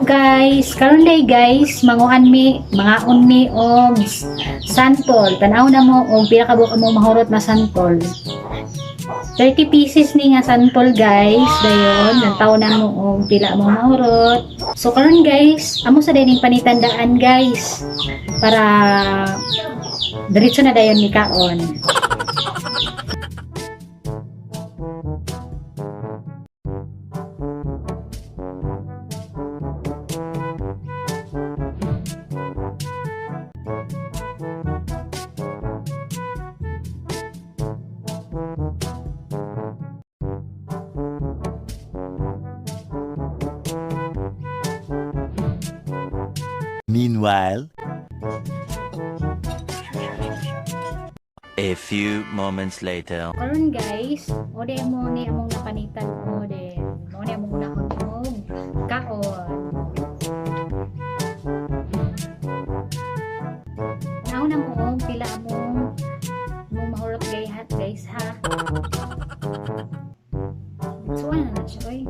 Guys, karon day guys, manguan mi, mangaon mi og santol. Tan-aw na mo og pila ka buok among mahurot na santol. 30 pieces ni nga santol, guys. Dayon, lantaw na mo og pila among mahurot. So karon guys, amo sa dining panitandaan, guys, para diretso na dayon ni kaon. Meanwhile, A few moments later. Karon guys, ode mo ni among napanitan, ode. Mo ni among unahon og kaon. Nauna na mo og pila among mahurot gayhat, guys, ha. So ano na siya, oy.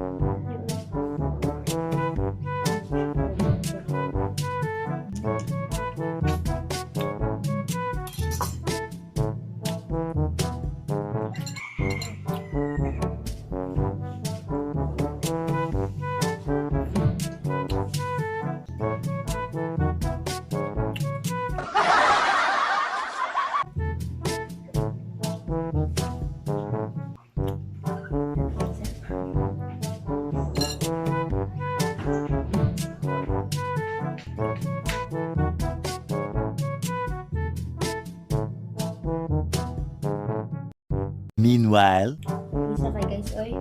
Meanwhile, Isa kay guys, oy.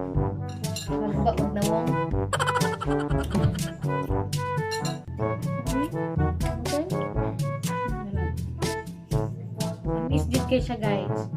Magba og nawong. Okay. Miss jud kay siya, guys.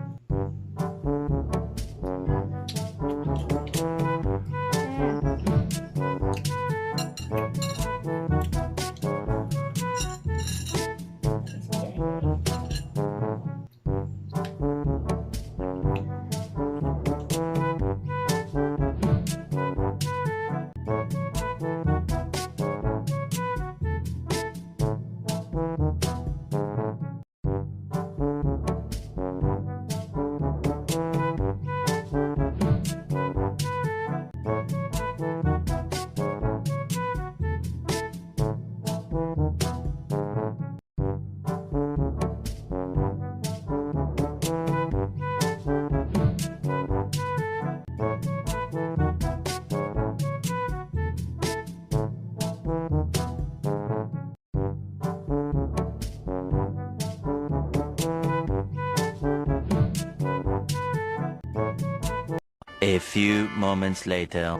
A few moments later.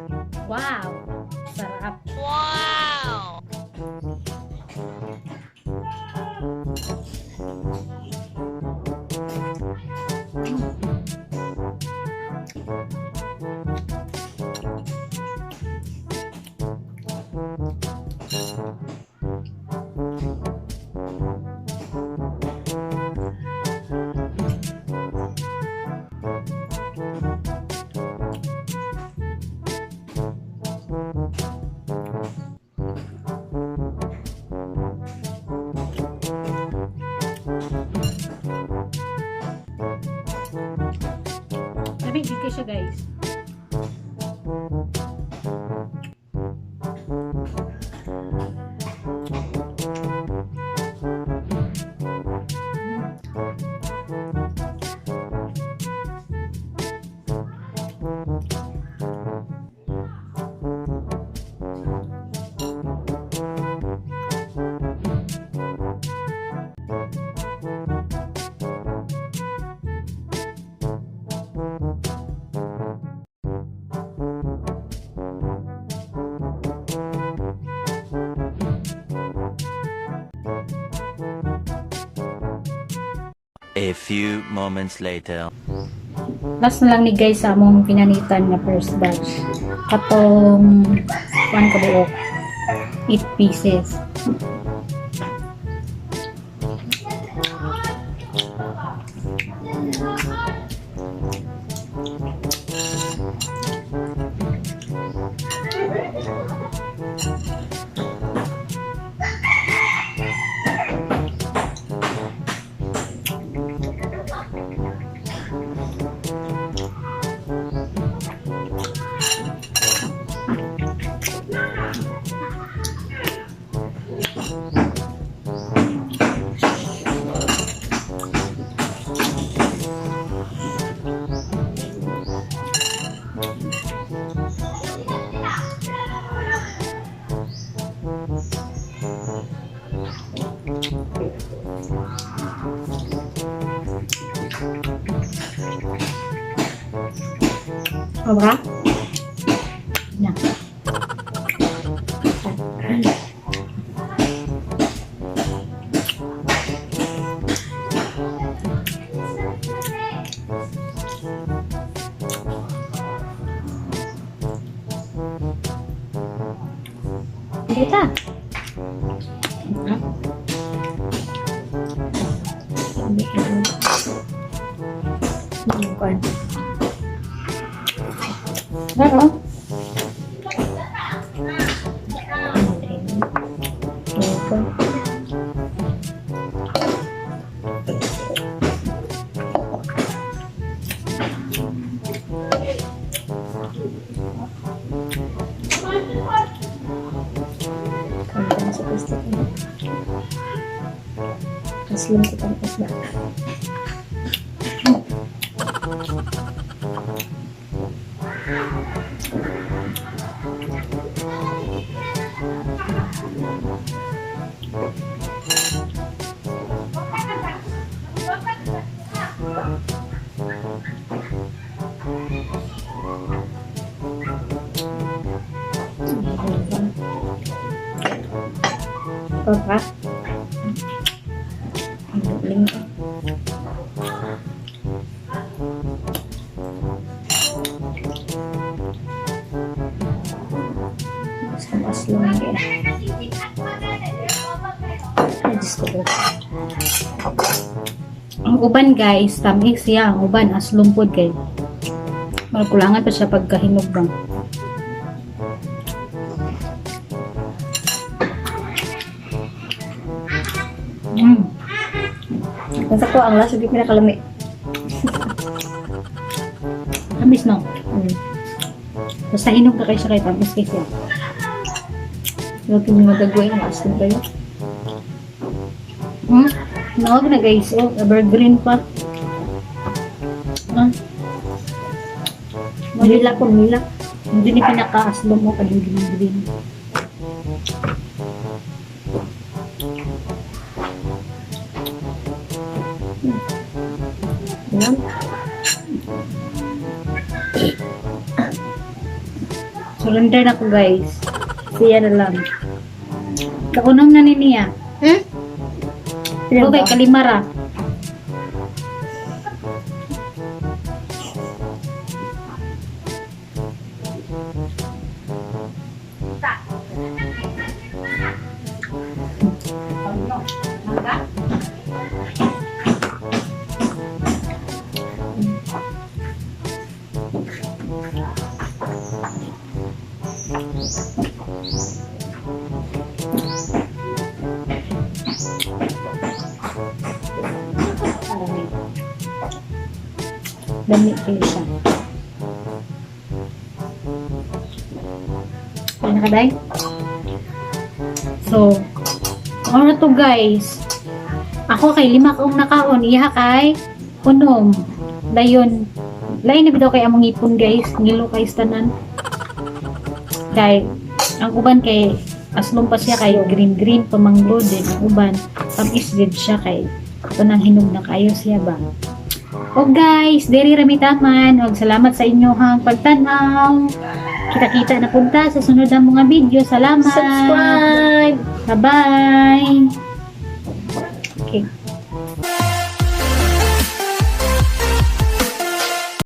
Wow! Sarap. Lami jud kay siya, guys. A few moments later. Last na lang ni guys sa among pinanitan nga first batch. Katong kuan ka buok. 8 pieces. Sobra? Na. Dita. Kuan. Pero, Kanta na sa plastic niya. Aslam ko pang isda. Papa. Ang galing ko. Gusto ko aslong kaya. Ay, Diyos ko po. Ang uban, guys, tamis siya. Ang uban, aslong pod kay. Malkulangan pa siya pagkahinog bang. Nasa ko ang last, hindi pinakalami. Tamis, no? Mm. Basta hinog na kayo siya kay tamis kay siya. Huwag yung magagawin ang aslong kayo. Nawag na, guys. Oh, evergreen pa. Ah. Mila ko, mila. Hindi ni pinaka-aslong mo kaging green green. Yan. Surrender na ko, guys. Siya na lang. Kaunong na ni niya. Hmm? Okay, kalimara. Dami kayo siya. Okay na ka, Day? So, ano na to, guys? Ako kay lima kaong nakaon, iha kay unom. Dayon. Lain na bitaw kay among ipon, guys. Ngilo kay tanan. Kay ang uban kay aslong pa siya kay green green pamanglo din ang uban. Tamis din siya kay tanang hinog na kayo siya ba. O guys, diri rami taman. Og salamat sa inyohang pagtan-aw. Kita-kita na punta sa sunod na mga video. Salamat. Subscribe! Bye-bye.